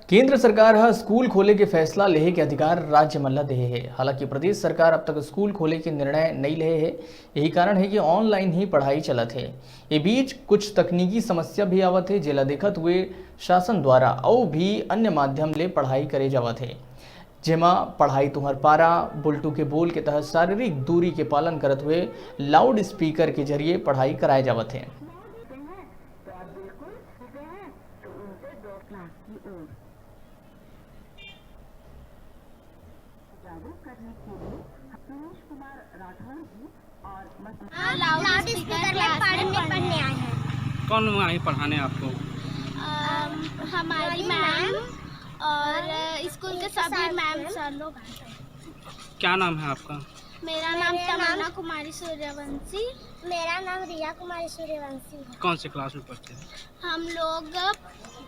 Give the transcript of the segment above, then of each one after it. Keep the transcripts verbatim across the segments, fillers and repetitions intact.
केंद्र सरकार ह स्कूल खोले के फैसला लेहे के अधिकार राज्य मन ल देहे हे। हालांकि प्रदेश सरकार अब तक स्कूल खोले के निर्णय नइ लेहे हे। यही कारण हे कि ऑनलाइन ही पढ़ाई चलत हे। ये बीच कुछ तकनीकी समस्या भी आवत हे, जेला देखत हुए शासन द्वारा अउ भी अन्य माध्यम ले पढ़ाई करे जावत हे, जेमा पढ़ाई तुंहर पारा, बुलटू के बोल के तहत शारीरिक दूरी के पालन करत हुए लाउड स्पीकर के जरिए पढ़ाई कराए जावत हे। हाँ, लाउड स्पीकर में पढ़ने पढ़ने आए हैं। कौन आए पढ़ाने आपको? अम, हमारी मैम और स्कूल के सभी मैम सर लोग आए हैं। क्या नाम है आपका? मेरा नाम तमन्ना कुमारी सूर्यवंशी। मेरा नाम रिया कुमारी सूर्यवंशी है। कौन से क्लास में पढ़ते हैं? हम लोग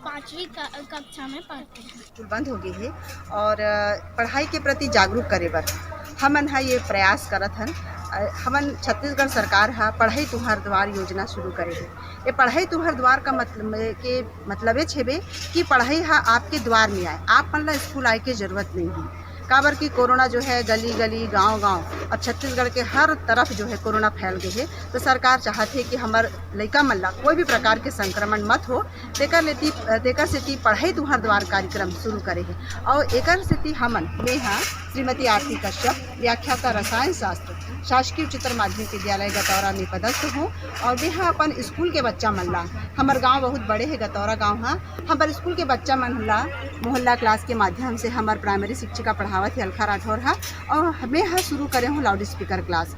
पाँचवीं क- कक्षा में पढ़ते हैं। स्कूल बंद हो गई है और अ, पढ़ाई के प्रति जागरूक करे बर हमन ह ये प्रयास करत हन। अ, हमन छत्तीसगढ़ सरकार ह पढ़ई तुंहर दुवार योजना शुरू करे हे। ये पढ़ई तुंहर दुवार का मतलब के मतलब ये छेबे कि पढ़ई ह आपके द्वार में आए, आप मन ला स्कूल आए के जरूरत नहीं है। काबर कि कोरोना जो है गली गली, गांव गांव, अब छत्तीसगढ़ के हर तरफ जो है कोरोना फैल गए है, तो सरकार चाहत है कि हमर लइका मन ला कोई भी प्रकार के संक्रमण मत हो। तेकर लेती तेकर सेती पढ़ई तुंहर दुवार कार्यक्रम शुरू करे है। और एकर सेती हमन, मैं हा श्रीमती आरती कश्यप, व्याख्याता रसायन शास्त्र, शासकीय उच्चतर माध्यमिक विद्यालय गतौरा में पदस्थ हूँ। और मैं हा अपन स्कूल के बच्चा मन ला, हमर गांव बहुत बड़े है गतौरा गांव हा, हमर स्कूल के बच्चा मन ला मोहल्ला क्लास के माध्यम से हमर प्राइमरी शिक्षिका पढ़ावत है अलखा राठौर हा। और मैं हा शुरू करे हूँ लाउड स्पीकर क्लास।